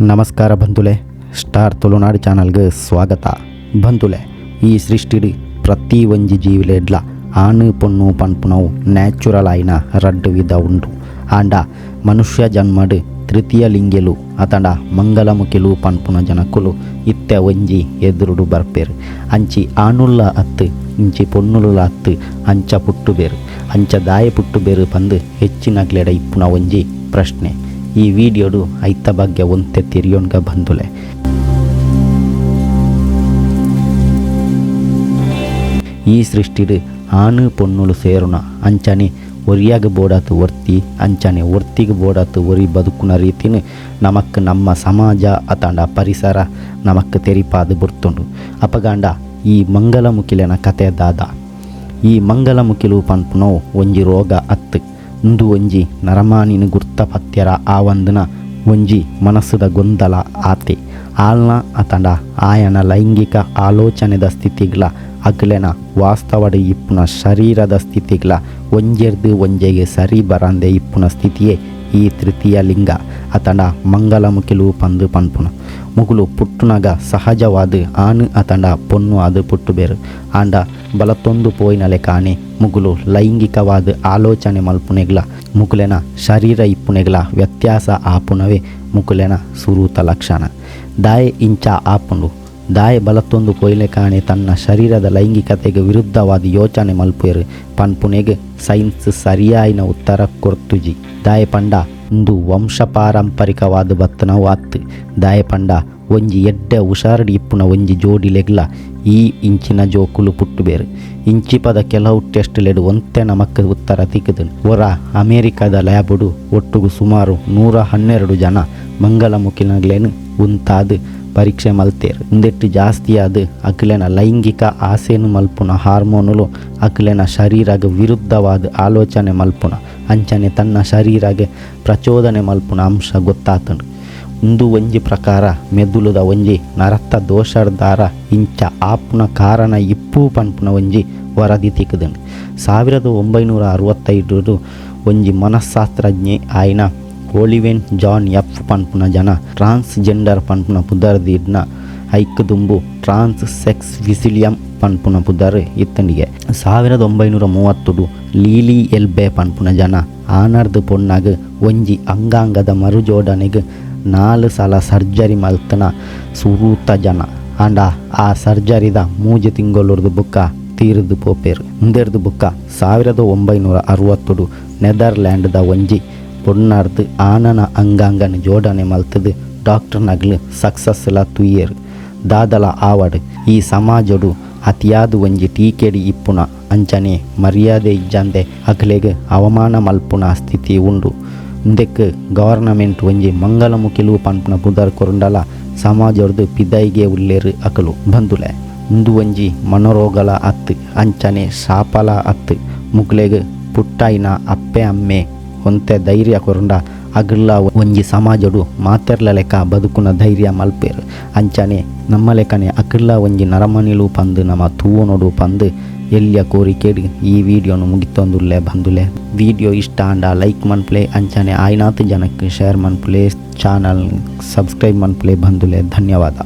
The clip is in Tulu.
ನಮಸ್ಕಾರ ಬಂಧುಲೆ, ಸ್ಟಾರ್ ತುಳುನಾಡು ಚಾನಲ್ಗೆ ಸ್ವಾಗತ. ಬಂಧುಲೆ, ಈ ಸೃಷ್ಟಿಡ್ ಪ್ರತಿ ಒಂಜಿ ಜೀವಿಲೆಡ್ಲ ಆನು ಪೊಣ್ಣು ಪನ್ಪುನವು ನ್ಯಾಚುರಲ್ ಆಯಿನ ರಡ್ಡ್ ವಿಧ ಉಂಡು. ಆಂಡ ಮನುಷ್ಯ ಜನ್ಮಡ್ ತೃತೀಯ ಲಿಂಗೆಲು ಅತಂಡ ಮಂಗಲಮುಖಿಲು ಪನ್ಪುನ ಜನಕುಲು ಇತ್ತೆ ಒಂಜಿ ಎದುರುಡು ಬರ್ಪೆರ್. ಅಂಚಿ ಆನುಲ್ಲ ಅತ್ತು ಇಂಚಿ ಪೊಣ್ಣುಲುಲ ಅತ್ತು, ಅಂಚ ಪುಟ್ಟುಬೇರು. ಅಂಚ ದಾಯೆ ಪುಟ್ಟುಬೇರು ಪಂದು ಹೆಚ್ಚಿನಗ್ಲೆಡ ಇಪ್ಪುನ ಒಂಜಿ ಪ್ರಶ್ನೆ. ಈ ವಿಡಿಯೋಡು ಐತ ಬಗ್ಗೆ ಒಂತೆ ತಿರಿಯೊನ್ಗ ಬಂಧುಲೆ. ಈ ಸೃಷ್ಟಿಡ್ ಆನು ಪೊಣ್ಣುಲು ಸೇರುನ ಅಂಚನೆ ಒರಿಯಾಗ ಬೋಡಾತು ಒರ್ತಿ, ಅಂಚನೆ ಒರ್ತಿಗೆ ಬೋಡಾತು ಒರಿ ಬದುಕುನ ರೀತಿನ ನಮಕ್ ನಮ್ಮ ಸಮಾಜ ಅತಾಂಡ ಪರಿಸರ ನಮಕ್ ತೆರಿಪಾದು ಬುರ್ತುಂಡು. ಅಪಗಾಂಡ ಈ ಮಂಗಲಮುಖಿಲೆನ ಕತೆ ದಾದ? ಈ ಮಂಗಲಮುಖಿಲು ಪನ್ಪುನವು ಒಂಜಿ ರೋಗ ಅತ್ತು, ಉಂದು ಒಂಜಿ ನರಮಾನಿನ ಗುರ್ತ ಪತ್ಯರ ಆವಂದನ ಒಂಜಿ ಮನಸ್ಸುದ ಗೊಂದಲ ಆತೆ. ಆಲ್ನ ಅತಾಂಡ ಆಯನ ಲೈಂಗಿಕ ಆಲೋಚನೆದ ಸ್ಥಿತಿಗ್ಲ ಅಗ್ಲೆನ ವಾಸ್ತವಡ್ ಇಪ್ಪುನ ಶರೀರದ ಸ್ಥಿತಿಗ್ಲ ಒಂಜೆರ್ದು ಒಂಜೆಗೆ ಸರಿ ಬರಂದೆ ಇಪ್ಪುನ ಸ್ಥಿತಿಯೇ ಈ ತೃತೀಯ ಲಿಂಗ ಅತಂಡ ಮಂಗಲಮುಖಿಲು ಪಂದು ಪನ್ಪುನ. ಮುಗುಲು ಪುಟ್ಟುನಗ ಸಹಜವಾದ ಆನು ಅತಂಡ ಪೊಣ್ಣು ಆದು ಪುಟ್ಟುಬೇರು. ಆಂಡ ಬಲತೊಂದು ಪೋಯಿನಲೆ ಕಾಣೆ ಮುಗುಲು ಲೈಂಗಿಕವಾದ ಆಲೋಚನೆ ಮಲ್ಪುನೆಗ್ಲ ಮುಗುಲೆನ ಶರೀರ ಇಪ್ಪುನೆಗ್ಲ ವ್ಯತ್ಯಾಸ ಆಪುನವೇ ಮುಗುಲೆನ ಸುರೂತ ಲಕ್ಷಣ. ದಾಯೆ ಇಂಚ ಆಪುಂಡು? ದಾಯೆ ಬಲತ್ತೊಂದು ಪೊಯ್ಲೆ ಕಾಣೆ ತನ್ನ ಶರೀರದ ಲೈಂಗಿಕತೆಗೆ ವಿರುದ್ಧವಾದ ಯೋಚನೆ ಮಲ್ಪುವೆರು ಪನ್ಪುನೆಗ್ ಸೈನ್ಸ್ ಸರಿಯಾಯಿನ ಉತ್ತರ ಕೊರ್ತುಜಿ. ದಾಯೆ ಪಂಡ ಉಂದು ವಂಶ ಪಾರಂಪರಿಕವಾದ ಬತ್ತನವು ಅತ್ತು. ದಾಯೆ ಪಂಡ ಒಂಜಿ ಎಡ್ಡೆ ಹುಷಾರ್ಡ್ ಇಪ್ಪುನ ಒಂಜಿ ಜೋಡಿಲೆಗ್ಲ ಈ ಇಂಚಿನ ಜೋಕುಲು ಪುಟ್ಟುಬೇರು. ಇಂಚಿಪದ ಕೆಲವು ಟೆಸ್ಟ್ ಲೆಡ್ ಒಂತೆ ನಮಕ್ ಉತ್ತರ ತಿಕ್ಕುದು. ಒರ ಅಮೆರಿಕದ ಲ್ಯಾಬುಡು ಒಟ್ಟುಗು ಸುಮಾರು 112 ಜನ ಮಂಗಲಮುಖಿನಗ್ಲೇನು ಉಂತಾದ್ ಪರೀಕ್ಷೆ ಮಲ್ತೇರು. ಉಂದೆಟ್ಟು ಜಾಸ್ತಿಯಾದ ಅಕ್ಲೆನ ಲೈಂಗಿಕ ಆಸೆನು ಮಲ್ಪುನ ಹಾರ್ಮೋನುಲು ಅಕ್ಲೆನ ಶರೀರಗ್ ವಿರುದ್ಧವಾದ ಆಲೋಚನೆ ಮಲ್ಪುನ ಅಂಚನೆ ತನ್ನ ಶರೀರಗ್ ಪ್ರಚೋದನೆ ಮಲ್ಪುನ ಅಂಶ ಗೊತ್ತಾತಂಡು. ಉಂದು ಒಂಜಿ ಪ್ರಕಾರ ಮೆದುಳುದ ಒಂಜಿ ನರತ್ತ ದೋಷರ್ದಾರ ಇಂಚ ಆಪುನ ಕಾರಣ ಇಪ್ಪು ಪನ್ಪುನ ಒಂಜಿ ವರದಿ ತಿಕ್ಕುದುಂಡು. 1965 ಒಂಜಿ ಮನಃಶಾಸ್ತ್ರಜ್ಞೆ ಆಯಿನ ಓಲಿವೆನ್ ಜಾನ್ ಎಫ್ ಪನ್ಪುನ ಜನ ಟ್ರಾನ್ಸ್ಜೆಂಡರ್ ಪನ್ಪುನ ಪುದರ್ ದೀಡ್ನ ಐಕ್ ದುಂಬು ಟ್ರಾನ್ಸ್ ಸೆಕ್ಸ್ ವಿಸಿಲಿಯಂ ಪನ್ಪುನ ಪುದರ್ ಇತ್ತಂಡಿಗೆ. 1930 ಲೀಲಿ ಎಲ್ಬೆ ಪನ್ಪುನ ಜನ ಆನರ್ದು ಪೊಣ್ಣಾಗ ಒಂಜಿ ಅಂಗಾಂಗದ ಮರುಜೋಡಣೆಗೆ 4 ಸಲ ಸರ್ಜರಿ ಮಲ್ತನ ಸುರೂತ ಜನ. ಆಂಡ ಆ ಸರ್ಜರಿದ 3 ತಿಂಗೊಳುರ್ದು ಬುಕ್ಕ ತೀರ್ದು ಪೋಪೇರು. ಉಂದೆರ್ದು ಬುಕ್ಕ 1960 ನೆದರ್ಲ್ಯಾಂಡ್ದ ಒಂಜಿ ಪೊಣ್ಣಾರ್ದು ಆನನ ಅಂಗಾಂಗನ ಜೋಡಣೆ ಮಲ್ತದು ಡಾಕ್ಟರ್ ನಗ್ಲು ಸಕ್ಸಸ್ಲ ತುಯ್ಯರು. ದಾದಲ ಆವಡ್ ಈ ಸಮಾಜಡು ಅತಿಯಾದ ಒಂಜಿ ಟೀಕೆಡಿ ಇಪ್ಪುನ ಅಂಚನೆ ಮರ್ಯಾದೆ ಇಜ್ಜಂದೆ ಅಕ್ಲೆಗ್ ಅವಮಾನ ಮಲ್ಪುನ ಸ್ಥಿತಿ ಉಂಡು. ಉಂದೆಕ್ ಗವರ್ನಮೆಂಟ್ ಒಂಜಿ ಮಂಗಲಮುಖಿಲು ಪನ್ಪುನ ಪುದರ್ ಕೊರುಂಡಲ ಸಮಾಜೊರ್ದು ಪಿದೈಗೆ ಉಲ್ಲೇರು ಅಕಲು. ಬಂಧುಲೆ, ಉಂದು ಒಂಜಿ ಮನೋರೋಗಲ ಅತ್ತು, ಅಂಚನೆ ಶಾಪಲ ಅತ್ತು. ಮುಗ್ಲೆಗ್ ಪುಟ್ಟಾಯಿನ ಅಪ್ಪೆ ಅಮ್ಮೆ ಒಂತೆ ಧೈರ್ಯ ಕೊರುಂಡ ಅಗ್ಲ ಒಂಜಿ ಸಮಾಜಡು ಮಾತೆರ್ಲ ಲೆಕ್ಕ ಬದುಕುನ ಧೈರ್ಯ ಮಲ್ಪೇರು. ಅಂಚನೆ ನಮ್ಮ ಲೆಕ್ಕನೆ ಅಕ್ಲ ಒಂಜಿ ನರಮನಿಲು ಪಂದು ನಮ್ಮ ತೂವನೊಡು ಪಂದು ಎಲ್ಲಿಯ ಕೋರಿಕೆಡ್ ಈ ವಿಡಿಯೋನು ಮುಗಿತೊಂದುಲ್ಲೆ. ಬಂಧುಲೆ, ವಿಡಿಯೋ ಇಷ್ಟ ಆಂಡ ಲೈಕ್ ಮನ್ಪ್ಲೆ, ಅಂಚನೆ ಆಯ್ನಾತ್ ಜನಕ್ಕೆ ಶೇರ್ ಮನ್ಪ್ಲೆ, ಚಾನಲ್ ಸಬ್ಸ್ಕ್ರೈಬ್ ಮನ್ಪ್ಲೆ. ಬಂಧುಲೆ, ಧನ್ಯವಾದ.